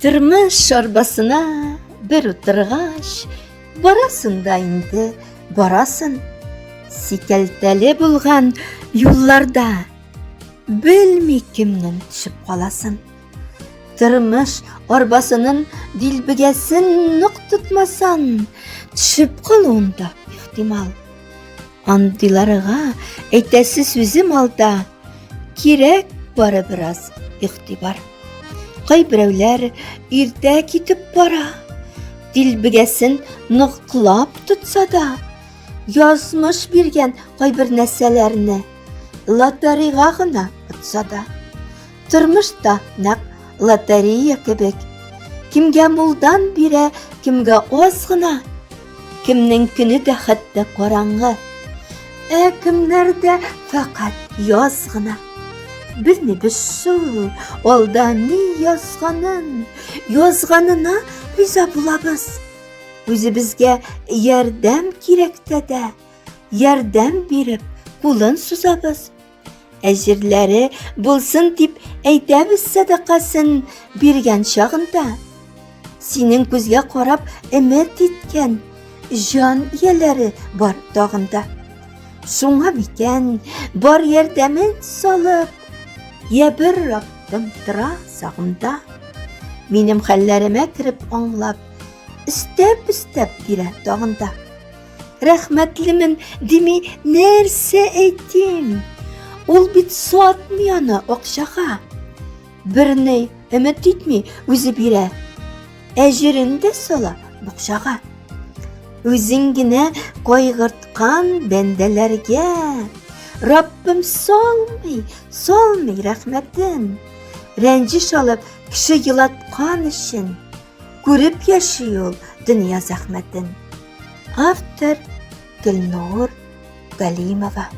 Тормыш арбасына бер утыргач, барасын да инде, барасын. Сикәлтәле булган юлларда белми кемнең төшеп каласын. Тормыш арбасының дилбегәсен нык тотмасан, төшеп калуын да ихтимал. Андыйларга әйтәсе сүзем алда, кирәк бары бераз игътибар. Кайберәүләр иртә китеп бара, дилбегәсен ныклап тотса да, язмыш биргән кайбер нәрсәләрне лотерейга гына отса да. Тормыш та нәкъ лотерея кебек. Кемгә мулдан бирә, кемгә аз гына. Кемнең көне дә хәтта караңгы. Ә кемнәрдә фәкать яз гына. Белмибез шул, алда ни язганын, язганына риза булабыз. Үзебезгә ярдәм кирәктә дә, ярдәм биреп, кулын сузабыз. Әҗерләре булсын дип әйтәбез сәдакасын биргән чагында. Синең күзгә карап өмет иткән җан ияләре бар тагын да. Шуңа микән бар ярдәмен салып, я бер Раббым тора сагымда. Минем хәлләремә кереп аңлап, өстәп-өстәп бирә тагын да. Рәхмәтлемен дими нәрсә әйтим? Ул бит сатмый аны акчага. Берни өмет итми, үзе бирә. Әҗерен дә сала букчага. Үзең генә кайгырткан бәндәләргә Раббым салмый, салмый рәхмәтен. Рәнҗеш алып, кеше елаткан өчен Күреп яши ул дөнья зәхмәтен. Автор Гөлнур Галимова.